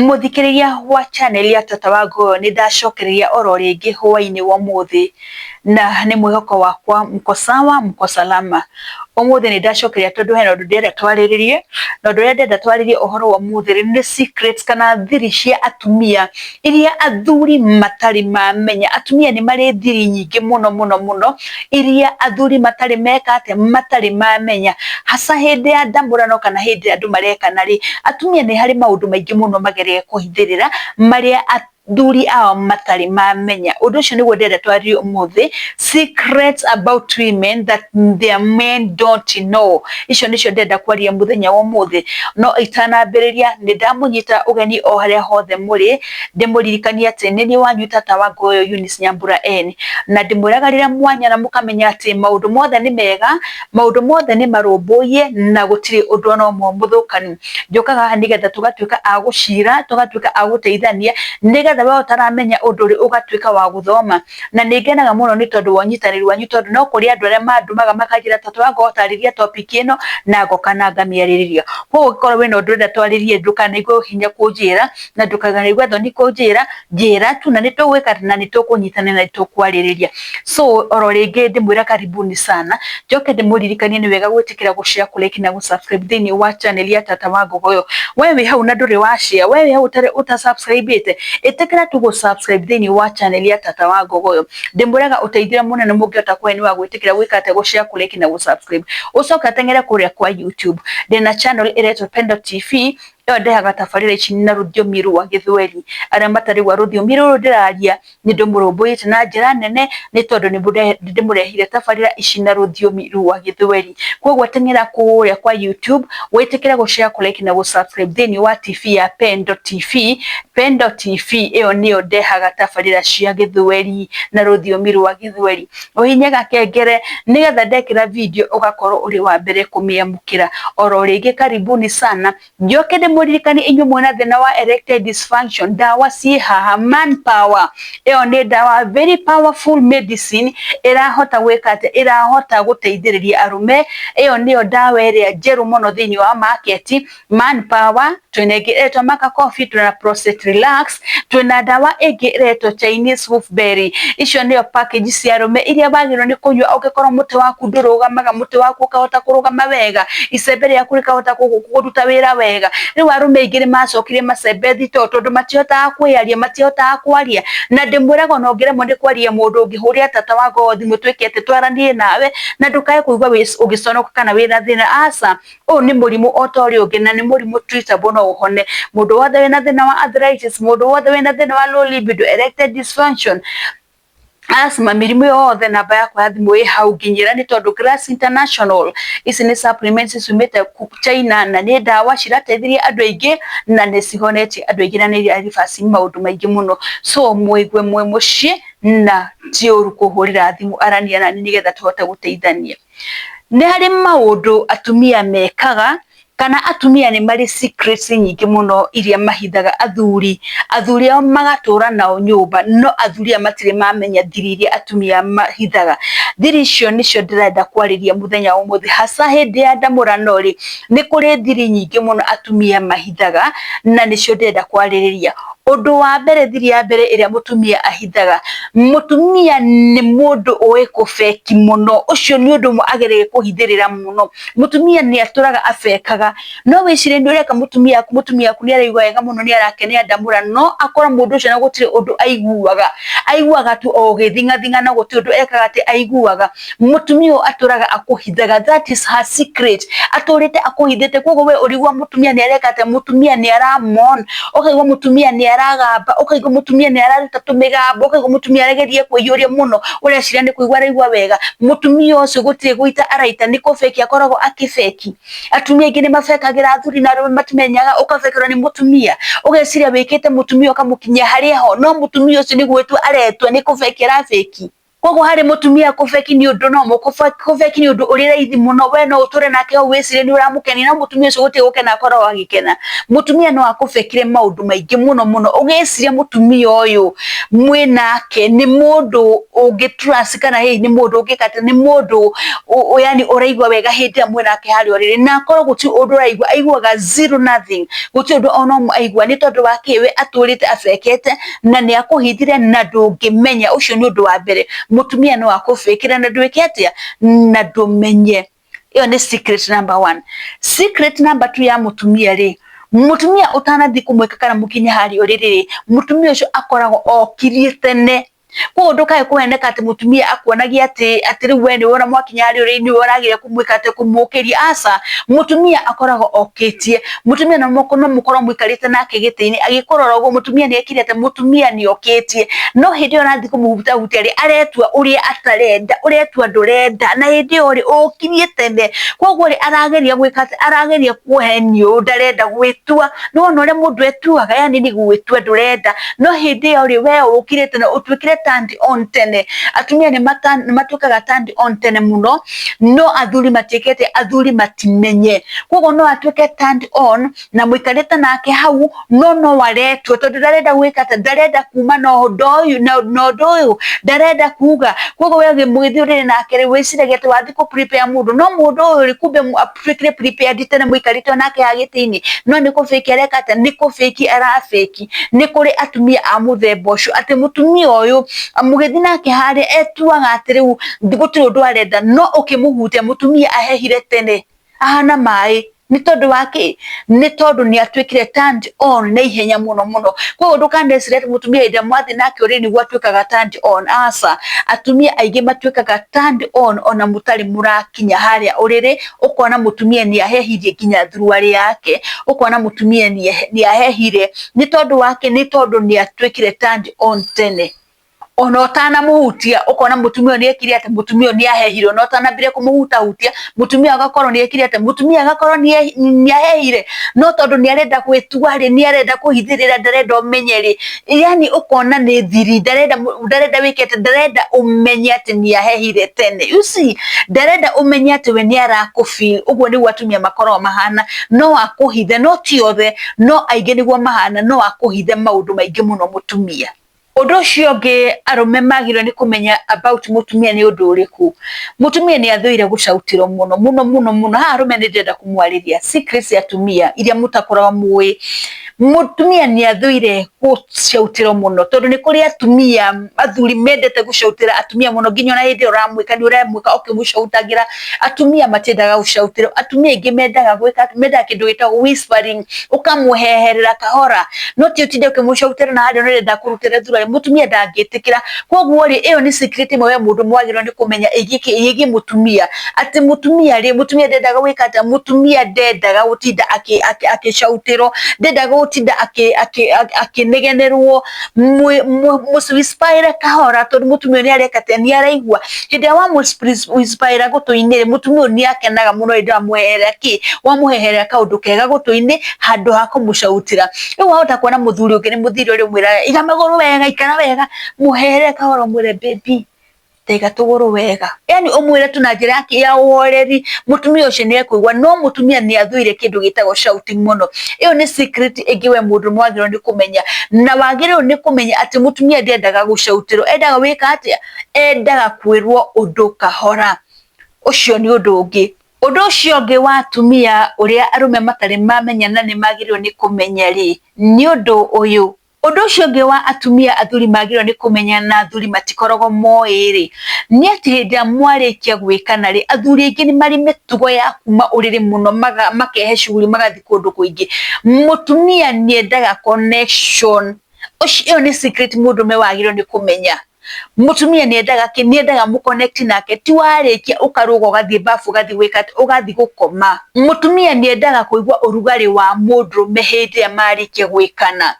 Mũthikĩrĩria wa channel ya Tata wa Ngoyo, nĩ ndacokereria oro rĩngĩ hwainĩ wa ũmũthĩ, na nĩ mwĩhoko wakwa mko sawa, mko salama. Ũmũthĩ nĩ ndacokeria tondũ hena ũndũ ndĩrenda twarĩrĩrie, na ũndũ ũrĩa ndĩrenda twarĩrĩrie ũhoro wa ũmũthĩ nĩ secrets kana thiri cia atumia iria athuri matarĩ mamenya. Atumia nĩ marĩ thiri nyingĩ mũno mũno mũno iria athuri matarĩ meka atĩa, matarĩ mamenya. Hasa hĩndĩ ya ndamũrano kana hĩndĩ ĩrĩa andũ marekana rĩ, atumia nĩ harĩ maũndũ maingĩ mũno mageragia kũhithĩrĩra marĩa athuri ao matarĩ mamenya. Ũndũ ũcio nĩguo ndĩrenda twarĩrie ũmũthĩ, secrets about women that their men don't know. Icio nĩcio ndĩrenda kwaria mũthenya wa ũmũthĩ. No itanambĩrĩria, nĩ ndamũnyita ũgeni o harĩa hothe mũrĩ, ndĩmũririkanie atĩ nĩ niĩ wanyu tata wa Ngoyo Eunice Nyambura N, na ndĩmwĩraga rĩrĩa mwanya na mũkamenya atĩ maũndũ mothe nĩ mega, maũndũ mothe nĩ marũmbũiye na gũtirĩ ũndũ ona ũmwe mũthũkanu. Njũkaga haha nĩgetha tũgatuĩka a gũcira, tũgatuĩka a gũteithania, nĩgetha we ũtaramenya ũndũ rĩ, ũgatuĩka wa gũthoma. Na nĩ ngenaga mũno nĩ tondũ wa ũnyitanĩri wanyu, tondũ no kũrĩ andũ arĩa mandũmaga makanjĩra, "Tata wa Ngoyo, tarĩria topic ĩno," na ngoka na ngamĩarĩrĩria. Koguo ũngĩkorwo wĩna ũndũ ũrenda twarĩrie, ndũkanaigue hinya kũnjĩra na ndũkanaigue thoni kũnjĩra, njĩra tu na nĩ tũgwĩka na nĩ tũkũnyitanĩra na nĩ tũkwarĩrĩria. So oro rĩngĩ ndĩmwĩra karibuni sana, njoke ndĩmũririkanie nĩ wega gwĩtĩkĩra gũ share, kũ like na gũ subscribe thĩinĩ wa channel ya Tata wa Ngogoyo. We wĩ hau na ndũrĩ wa share, we wĩ hau ũtarĩ ũta subscribe ĩte, ĩtĩkĩra tu gũ subscribe thĩinĩ wa channel ya Tata wa Ngogoyo. Ndĩmwĩraga ũteithio mũnene mũngĩhota kũhe nĩ wa gwĩtĩkĩra gwĩka atĩa, gũ share, kũ like na gũ subscribe. Ũcoke ateng'ere kũrĩa kwa YouTube, ndĩna channel ĩretwo Pendo TV. Ĩyo ndehaga tabarĩra ici na rũthiomi rwa Gĩthweri. Arĩa matarĩ rũthiomi rũrũ ndĩraria, nĩ ndĩmũrũmbũyĩte na njĩra nene, nĩ tondũ nĩ ndĩmũrehire tabarĩra ici na rũthiomi rwa Gĩthweri. Koguo teng'era kũrĩa kwa YouTube, wĩtĩkĩre gũ share, kũ like na gũ subscribe thĩinĩ wa TV ya Pendo TV. Pendo TV ĩyo nĩyo ndehaga tabarĩra cia Gĩthweri na rũthiomi rwa Gĩthweri. Ũhinye gakengere nĩgetha ndekĩra video ũgakorwo ũrĩ wa mbere kũmĩamũkĩra. Oro rĩngĩ, karibuni sana. Njoke ndĩmũririkanie, inyuĩ mwĩna thĩna wa erectile dysfunction, ndawa ciĩ haha. Manpower ĩyo nĩ ndawa, very powerful medicine, ĩrahota gwĩka atĩa? Ĩrahota gũteithĩrĩria arũme. Ĩyo nĩyo ndawa ĩrĩa njerũ mũno thĩinĩ wa market, Manpower. Twĩna ĩngĩ ĩretwo Maka Coffee, twĩna Prostate Relax, twĩna ndawa ĩngĩ ĩretwo Chinese Wolfberry. Icio nĩyo package cia arũme iria wagĩrĩirwo nĩ kũnyua ũngĩkorwo mũtĩ waku ndũrũgamaga, mũtĩ waku ũkahota kũrũgama wega, icembe rĩaku rĩkahota kũruta wĩra wega. Rĩu arũme aingĩ nĩ macokirie macembe thitoo tondũ matihotaga kwĩyaria, matihotaga kwaria. Na ndĩmwĩraga, ona ũngĩremwo nĩ kwaria mũndũ, ũngĩhũrĩra tata wa Ngogo thimũ, twĩke atĩ twaranie nawe, na ndũkae kũigua ũgĩconoka kana wĩna thĩna. Aca, ũyũ nĩ mũrimũ o ta ũrĩa ũngĩ, na nĩ mũrimũ treatable, no ũhone. Mũndũ wothe wĩna thĩna wa arthritis, mũndũ wothe wĩna thĩna wa low libido, erectile dysfunction, asthma, mĩrimũ yothe, namba yakwa ya thimũ ĩ hau, nginyĩra, nĩ tondũ Grass International, ici nĩ supplements ciumĩte China na nĩ ndawa cirateithirie andũ aingĩ na nĩ cihonetie andũ aingĩ na nĩ ira reverse maũndũ maingĩ mũno. So mwĩgue mwĩ mũciĩ na ti ũru kũhũrĩra thimũ, arania nani nĩgetha tũhote gũteithania. Nĩ harĩ maũndũ atumia mekaga, kana atumia nĩ marĩ secrets nyingĩ mũno iria mahithaga athuri. Athuri ao magatũra nao nyũmba, no athuri aya matirĩ mamenya thiri iria atumia mahithaga. Thiri icio nĩcio ndĩrenda kwarĩria mũthenya wa ũmũthĩ, hasa hĩndĩ ya ndamũrano rĩ, nĩ kũrĩ thiri nyingĩ mũno atumia mahithaga na nĩcio ndĩrenda kwarĩrĩria. Ũndũ wa mbere, thiri ya mbere ĩrĩa mũtumia ahithaga, mũtumia nĩ mũndũ ũĩ kũbeki mũno. Ũcio nĩ ũndũ ũmwe ageragia kũhithĩrĩra mũno. Mũtumia nĩ atũraga abekaga. No wĩcirie nĩ ũreka mũtumia waku, mũtumia waku nĩ araigua wega mũno, nĩ arakenera ndamũra, no akorwo mũndũ ũcio na gũtirĩ ũndũ aiguaga, aiguaga tu o ũgĩthing'athing'a, no gũtirĩ ũndũ ekaga atĩ aiguaga. Mũtumia ũyũ atũraga akũhithaga, that is her secret, atũrĩte akũhithĩte. Koguo we ũrigua mũtumia nĩ areka atĩa, mũtumia nĩ aramon, ũkaigua mũtumia nĩ aragamba, ũkaigua mũtumia nĩ araruta tũmĩgambo, ũkaigua mũtumia arageria kwĩiyũria mũno, ũreciria nĩ kũigua araigua wega. Mũtumia ũcio gũtirĩ gũita araita, nĩ kũbeki akoragwo akĩbeki. Atumia aingĩ nĩ mabekagĩra athuri na arũme matimenyaga. Ũkabekerwo nĩ mũtumia, ũgeciria wĩkĩte mũtumia ũkamũkinyia harĩa ho, no mũtumia ũcio nĩ gwĩtua aretua, nĩ kũbeki arabeki. Koguo harĩ mũtumia kũbeki nĩ ũndũ no kũbeki nĩ ũndũ ũrĩ raithi mũno. We no ũtũre nake hau wĩcirie nĩ ũramũkenia, no mũtumia ũcio gũtirĩ gũkena akoragwo agĩkena. Mũtumia no akũbekire maũndũ maingĩ mũno mũno, ũgĩciria mũtumia ũyũ mwĩnake nĩ mũndũ ũngĩ trust, kana hihi nĩ mũndũ ũngĩka atĩ, nĩ mũndũ yani ũraigua wega hĩndĩ ĩrĩa mwĩnake harĩa ũrĩrĩ, na akorwo gũtirĩ ũndũ ũraigua, aiguaga zero nothing, gũtirĩ ũndũ ona ũmwe aigua. Nĩ tondũ wa kĩ? We atũrĩte abekete na nĩ akũhithire na ndũngĩmenya. Ũcio nĩ ũndũ wa mbere, mũtumia no akũbĩkĩre na ndwĩke atĩa, na ndũmenye. Ĩyo nĩ secret number one. Secret number two ya mũtumia rĩ, mũtumia ũtanathiĩ kũmwĩka kana mũkinye harĩa ũrĩrĩ rĩ, mũtumia ũcio akoragwo okirie tene. Koguo ndũkae kũheneka atĩ mũtumia akuonagia atĩ rĩu we nĩwe ona mwakinya harĩa ũrĩ nĩwe ũragĩra kũmwĩka atĩ kũmũkĩria. Aca, mũtumia akoragwo okĩtie. Mũtumia no mũkorwo mũikarĩte nake gĩtĩ-inĩ agĩkũrora ũguo, mũtumia nĩ ekire atĩ, mũtumia nĩ okĩtie. No hĩndĩ ĩyo ũrathiĩ kũmũhutahutia rĩ, aretua ũrĩa atarenda, ũretua ndũrenda, na hĩndĩ ĩyo rĩ, ũkirie tene. Koguo rĩ, arageria gwĩka atĩ, arageria kũhenio ũũ, ndarenda gwĩtua. Nĩ wona ũrĩa mũndũ etuaga, yani nĩ gwĩtua ndũrenda, no hĩndĩ ĩyo rĩ, we ũkire tene, ũtuĩkire turned on tene. Atumia nĩ matuĩkaga turned on tene mũno, no athuri matiĩkĩte, athuri matimenye. Koguo no atuĩke turned on na mũikarĩte nake hau, no aretua tondũ ndarenda gwĩka atĩ, ndarenda kuma na ũndũ ũyũ na ũndũ ũyũ ndarenda kuga. Koguo we mũgĩthiĩ ũrĩrĩ nake rĩ, wĩciragia atĩ wathiĩ kũ prepare mũndũ, no mũndũ ũyũ rĩ, kumbe atuĩkire prepared tene mũikarĩte nake haha gĩtĩ-inĩ, no nĩ kũbĩki areka atĩa, nĩ kũbĩki arabĩki. Nĩ kũrĩ atumia a mũthemba ũcio, atĩ mũtumia ũyũ mũgĩthiĩ nake harĩa etuaga atĩ rĩu gũtirĩ ũndũ arenda, no ũkĩmũhutia mũtumia ahehire tene, ahana maĩ. Nĩ tondũ wa kĩ? Nĩ tondũ nĩ atuĩkire turned on na ihenya mũno mũno. Koguo ndũkanecirie atĩ mũtumia hĩndĩ ĩrĩa mwathiĩ nake ũrĩrĩ nĩguo atuĩkaga turned on. Aca, atumia aingĩ matuĩkaga turned on ona mũtarĩ mũrakinya harĩa ũrĩrĩ, ũkona mũtumia nĩ ahehirie nginya thuruarĩ yake, ũkona mũtumia nĩ ahehire. Nĩ tondũ wa kĩ? Nĩ tondũ nĩ atuĩkire turned on tene. Ona ũtanamuhutia ũkona mũtumia ũyũ nĩ ekire atĩ, mũtumia ũyũ nĩ ahehire. Ona ũtanambire kũmũhutahutia, mũtumia agakorwo nĩ ekire atĩ, mũtumia agakorwo nĩ ahehire. No tondũ nĩ arenda gwĩtua rĩ, nĩ arenda kũhithĩrĩra, ndarenda ũmenye rĩ, yani ũkona nĩ thiri, ndarenda wĩke atĩ, ndarenda ũmenye atĩ nĩ ahehire tene. You see, ndarenda ũmenye atĩ we nĩ arakũ feel. Ũguo nĩguo atumia makoragwo mahana, no akũhithe, no ti othe, no aingĩ nĩguo mahana, no akũhithe maũndũ maingĩ mũno mũtumia. Ũndũ ũcio ũngĩ arũme magĩrĩirwo nĩ kũmenya about mũtumia nĩ ũndũ ũrĩkũ? Mũtumia nĩ athũire gũcautĩrwo mũno mũno mũno mũno. Haha arũme nĩ ndĩrenda kũmwarĩria secrets cia atumia iria mũtakoragwo mũĩ. Mũtumia nĩ athũire gũcautĩrwo mũno, tondũ nĩ kũrĩ atumia athuri mendete gũcautĩra atumia mũno, nginya ona hĩndĩ ĩyo ũramwĩka nĩ ũramwĩka ũkĩmũcautagĩra. Atumia matiendaga gũcautĩrwo. Atumia aingĩ mendaga gwĩka, mendaga kĩndũ gĩtagwo whispering, ũkamũheherera kahora, no ti ũtinde ũkĩmũcautĩra na harĩa ũrenda kũrutĩra thura, mũtumia ndangĩtĩkĩra. Koguo rĩ, ĩyo nĩ secret ĩmwe we mũndũ mwagĩrĩirwo nĩ kũmenya ĩgiĩ mũtumia, atĩ mũtumia rĩ, mũtumia ndendaga gwĩka atĩa, mũtumia ndendaga gũtinda akĩcautĩrwo, ndendaga gũtinda akĩnegenerwo. Mũwhisper kahora, tondũ mũtumia ũyũ nĩ areka atĩa, nĩ araigua. Hĩndĩ ĩrĩa wamũ-whisper gũtũ-inĩ rĩ, mũtumia ũyũ nĩ akenaga mũno hĩndĩ ĩrĩa wamũheherera kĩ, wamũheherera kaũndũ kega gũtũ-inĩ handũ ha kũmũcautĩra. Rĩu wahota kuona mũthuri ũngĩ nĩ mũthuri ũrĩa ũmwĩraga iga magũrũ wega, ikara wega, mũhehere kahora ũmwĩre, "Baby, taiga tũgũrũ wega," yani ũmwĩre tu na njĩra yake ya ũhoreri, mũtumia ũcio nĩ ekũigua. No mũtumia nĩ athũire kĩndũ gĩtagwo shouting mũno. Ĩyo nĩ secret ĩngĩ we mũndũ mwagĩrĩirwo nĩ kũmenya, na wagĩrĩirwo nĩ kũmenya atĩ mũtumia ndendaga gũcautĩrwo, endaga gwĩka atĩa, endaga kwĩrwo ũndũ kahora. Ũcio nĩ ũndũ ũngĩ. Ũndũ ũcio ũngĩ wa atumia ũrĩa arũme matarĩ mamenya na nĩ magĩrĩirwo nĩ kũmenya rĩ, nĩ ũndũ ũyũ. Ũndũ ũcio ũngĩ wa atumia athuri magĩrĩirwo nĩ kũmenya na athuri matikoragwo moĩ rĩ, nĩ atĩ hĩndĩ ĩrĩa mwarĩkia gwĩkana rĩ, athuri aingĩ nĩ marĩ mĩtugo ya kuma ũrĩrĩ mũno, makehe shughuli, magathiĩ kũndũ kũingĩ. Mũtumia nĩ endaga connection. Ĩyo nĩ secret mũndũrũme wagĩrĩirwo nĩ kũmenya. Mũtumia nĩ endaga kĩ? Nĩ endaga mũ connect nake, ti warĩkia ũkarũga ũgathiĩ bafu, ũgathiĩ gwĩka atĩ, ũgathiĩ gũkoma. Mũtumia nĩ endaga kũigua ũrugarĩ wa mũndũrũme hĩndĩ ĩrĩa marĩkia gwĩkana.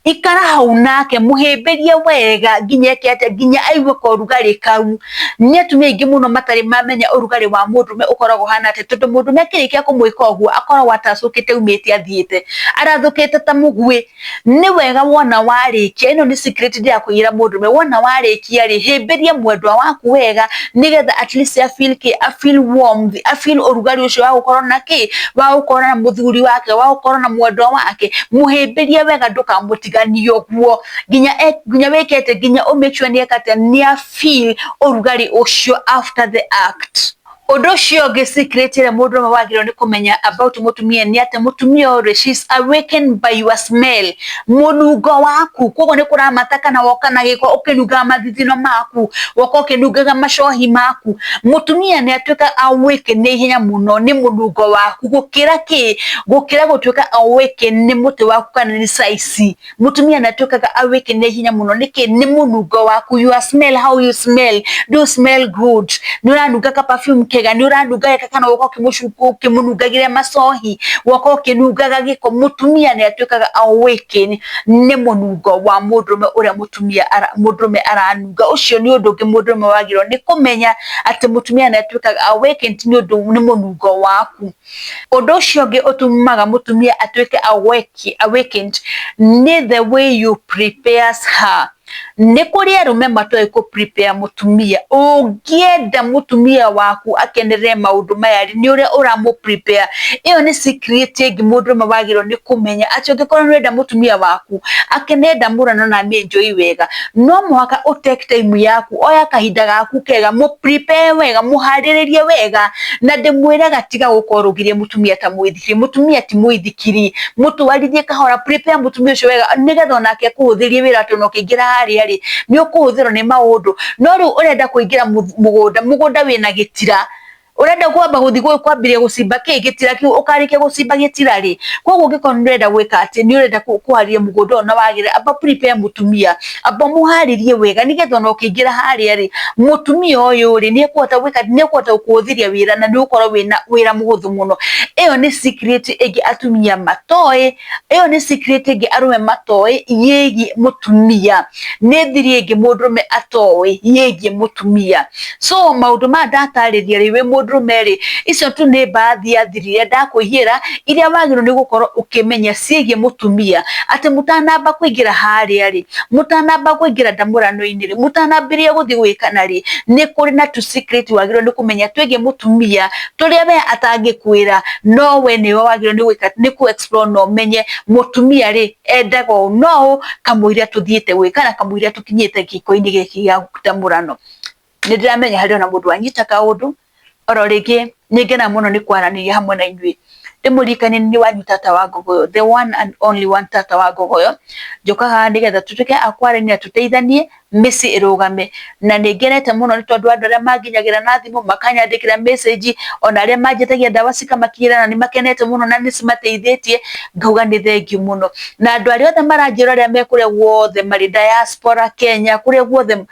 Ikara hau nake mũhĩmbĩrie wega nginya eke atĩa, nginya aigue korugarĩ kau. Nĩ atumia aingĩ mũno matarĩ mamenya ũrugarĩ wa mũndũrũme ũkoragwo ũhana atĩa, tondũ mũndũrũme akĩrĩkia kũmwĩka ũguo akoragwo atacũkĩte aumĩte athiĩte, arathũkĩte ta mũguĩ. Nĩ wega wona warĩkia, ĩno nĩ secret ndĩrakwĩra mũndũrũme, wona warĩkia rĩ, hĩmbĩria mwendwa waku wega nĩgetha at least a feel kĩ, a feel warmth, a feel ũrugarĩ ũcio wa gũkorwo na kĩ, wa gũkorwo na mũthuri wake, wa gũkorwo na mwendwa wake, mũhĩmbĩrie wega ndũkamũtiganie ũguo, nginya nginya wĩke atĩa, nginya ũ make sure nĩ eka atĩa, nĩ a feel ũrugarĩ ũcio after the act. Ũndũ ũcio ũngĩ secret ĩrĩa mũndũrũme wagĩrĩirwo nĩ kũmenya about mũtumia nĩ atĩ mũtumia ũyũ she is awakened by your smell, mũnungo waku. Koguo nĩ kũramata kana woka na gĩko ũkĩnungaga mathithino maku, woka ũkĩnungaga macohi maku. Mũtumia nĩ atuĩkaga awakened na ihenya mũno nĩ mũnungo waku gũkĩra kĩ, gũkĩra gũtuĩka awakened nĩ mũtĩ waku kana nĩ size. Mutumia nĩ atuĩkaga awakened na ihenya mũno nĩkĩ? Nĩ mũnungo waku, your smell, how you smell, do you smell good? Nĩ ũranunga ka perfume kega, nĩ ũranunga wega kana woka ũkĩmũnungagĩra macohi, woka ũkĩnungaga gĩko. Mũtumia nĩ atuĩkaga awakened nĩ mũnungo wa mũndũrũme ũrĩa mũtumia mũndũrũme aranunga. Ũcio nĩ ũndũ ũngĩ mũndũrũme wagĩrĩirwo nĩ kũmenya atĩ mũtumia nĩ atuĩkaga awakened nĩ ũndũ nĩ mũnungo waku. Ũndũ ũcio ũngĩ ũtũmaga mũtumia atuĩke awakened nĩ the way you prepares her. Nĩ kũrĩ arũme matoĩ kũ prepare mũtumia. Ũngĩenda mũtumia waku akenerere maũndũ maya rĩ, nĩ ũrĩa ũramũ prepare. Ĩyo nĩ secret ĩngĩ mũndũrũme wagĩrĩirwo nĩ kũmenya atĩ ũngĩkorwo nĩ ũrenda mũtumia waku akene ndamũrano na amĩ enjoy wega, no mũhaka ũ take time yaku, oya kahinda gaku kega, mũ prepare wega, mũharĩrĩrie wega, na ndĩmwĩraga tiga gũkorwo ũrũgĩrie mũtumia ta mũithikiri. Mũtumia ti mũithikiri, mũtwarithie kahora, prepare mũtumia ũcio wega nĩgetha onake akũhũthĩrie wĩra atĩ ona ũkĩingĩra harĩa rĩ, nĩ ũkũhũthĩrwo nĩ maũndũ. No rĩu ũrenda kũingĩra mũgũnda, mũgũnda wĩna gĩtira, ũrenda kwamba gũthiĩ kwambĩrĩria gũcimba kĩ gĩtira kĩu, ũkarĩkia gũcimba gĩtira rĩ. Koguo ũngĩkorwo nĩ ũrenda gwĩka atĩ nĩ ũrenda kũharĩria mũgũnda ũyũ na wagĩrĩre, amba prepare mũtumia, amba mũharĩrie wega nĩgetha ona ũkĩingĩra harĩa rĩ, mũtumia ũyũ rĩ, nĩ ekũhota gwĩka, nĩ ekũhota gũkũhũthĩria wĩra na nĩ ũgũkorwo wĩna wĩra mũhũthũ mũno. Ĩyo nĩ secret ĩngĩ atumia matoĩ, ĩyo nĩ secret ĩngĩ arũme matoĩ yĩgiĩ mũtumia. Nĩ thiri ĩngĩ mũndũrũme atoĩ yĩgiĩ mũtumia. So maũndũ maya ndatarĩria rĩ, wĩ mũndũrũme rĩ, icio tu nĩ baadhi ya thiri iria ndakũigĩra iria wagĩrĩirwo nĩ gũkorwo ũkĩmenya ciĩgiĩ mũtumia, atĩ mũtanamba kũingĩra harĩa rĩ, mũtanamba kũingĩra ndamũrano-inĩ rĩ, mũtanambĩrĩria gũthiĩ gwĩkana rĩ, nĩ kũrĩ na tũ secret wagĩrĩirwo nĩ kũmenya twĩgiĩ mũtumia tũrĩa we atangĩkwĩra, no we nĩwe wagĩrĩirwo nĩ gwĩka nĩ kũ explore na ũmenye mũtumia rĩ endaga ũũ no ũũ kamũira tũthiĩte gwĩkana, kamũira tũkinyĩte gĩko-inĩ gĩkĩ gĩa ndamũrano. Nĩ ndĩramenya harĩ ona mũndũ wanyita kaũndũ. Oro rĩngĩ nĩ ngena mũno nĩ kwaranĩria hamwe na inyuĩ. Ndĩmũririkanie nĩ wanyu tata wa Ngogoyo, the one and only one tata wa Ngogoyo. Njũkaga haha nĩgetha tũtuĩke a kwaranĩria tũteithanie mĩciĩ ĩrũgame. Na nĩ ngenete mũno nĩ tondũ andũ arĩa manginyagĩra na thimũ makanyandĩkĩra message, ona arĩa manjĩtagia ndawa cikamakinyĩra na nĩ makenete mũno na nĩ cimateithĩtie, ngauga nĩ thengiũ mũno. Na andũ arĩa othe maranjĩra arĩa me kũrĩa guothe marĩ diaspora, Kenya, kũrĩa guothe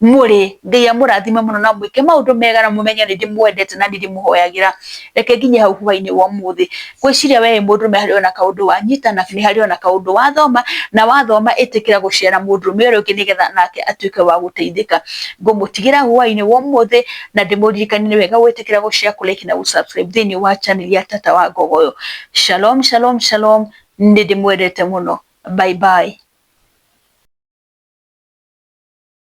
mũrĩ, Ngai amũrathime mũno na mwĩke maũndũ mega na mũmenye nĩ ndĩmwendete na nĩ ndĩmũhoyagĩra. Reke nginye hau hwainĩ wa ũmũthĩ. Ngwĩciria we wĩ mũndũrũme harĩ ona kaũndũ wanyita na nĩ harĩ ona kaũndũ wathoma, na wathoma ĩtĩkĩra gũcera mũndũrũme ũrĩa ũngĩ nĩgetha nake atuĩke wa gũteithĩka. Ngũmũtigĩra hwainĩ wa ũmũthĩ na ndĩmũririkanie nĩ wega gwĩtĩkĩra gũ share, kũ like na gũ subscribe thĩinĩ wa channel ya Tata wa Ngogoyo. Shalom, shalom, shalom, nĩ ndĩmwendete mũno. Bye bye.